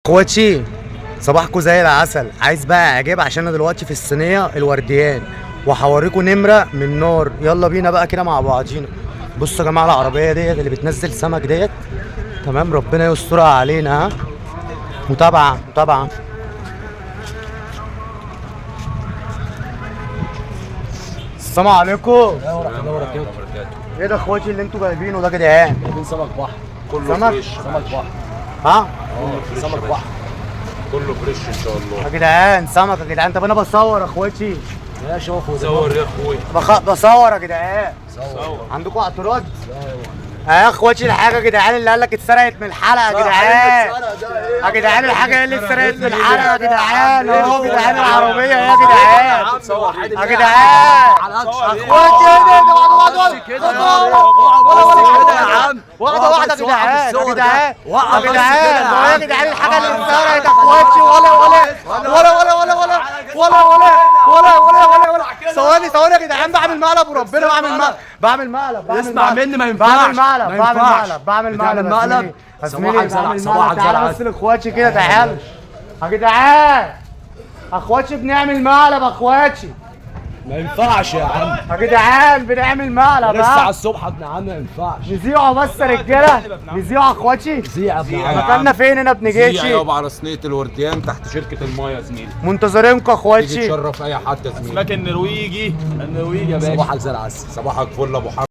اخواتي صباحكم زي العسل. عايز بقى اعجاب عشان انا دلوقتي في الصينية الورديان وهوريكم نمره من نار. يلا بينا بقى كده مع بعضينا. بصوا يا جماعة العربية ديت اللي بتنزل سمك ديت، تمام، ربنا يسترها علينا. ها متابعه متابعه. السلام عليكم. ورحمة الله وبركاته. ايه ده اخواتي اللي انتوا جايبينه ده يا جدعان؟ جايبين سمك بحر. كله سمك؟ fresh، سمك بحر. ها سمك بحر كله fresh ان شاء الله. يا جدعان سمك يا جدعان. طب انا بصور يا اخواتي. ماشي اهو. صور يا اخويا. بصور يا جدعان. صور. عندكم اعتراض؟ يا اخواتي الحاجة يا جدعان اللي قال لك اتسرقت من الحلقة يا جدعان. يا جدعان الحاجة اللي اتسرقت من الحلقة يا جدعان. اهو يا جدعان العربية يا جدعان. يا جدعان اخواتي ايه ده؟ واحدة واحدة واحدة واحدة يا جدعان. يا جدعان يا جدعان يا جدعان الحاجة اللي اتسرقت يا اخواتي. ولا ولا ولا ولا ولا ولا ولا ولا ولا ولا ولا ولا. ثواني ثواني يا جدعان، بعمل مقلب وربنا، بعمل مقلب، بعمل مقلب. اسمع مني، ما ينفعش. بعمل مقلب، ما بعمل ينفعش. مقلب، بعمل بتعمل مقلب. مقلب؟ يا زميلي صباحك زلع، بعمل صباحك مقلب. تعالى زلع. بس لاخواتي كده، تعالى يا جدعان. اخواتي بنعمل مقلب اخواتي. ما ينفعش يا عم، يا جدعان بنعمل مقلب. لسه على ها الصبح يا ابن عم، ما ينفعش. نذيعوا بس يا رجاله، نذيعوا اخواتي. زيع يا ابن عم. مكاننا فين هنا ابن زيع جيشي؟ يابا على صينية الورديان تحت شركة المايه يا زميلي. منتظرينكم تيجي اخواتي. تشرف اي حد يا زميلي. اسماك النرويجي، النرويجي يا باشا. صباحك زي العسل. صباحك فل يا ابو حمد.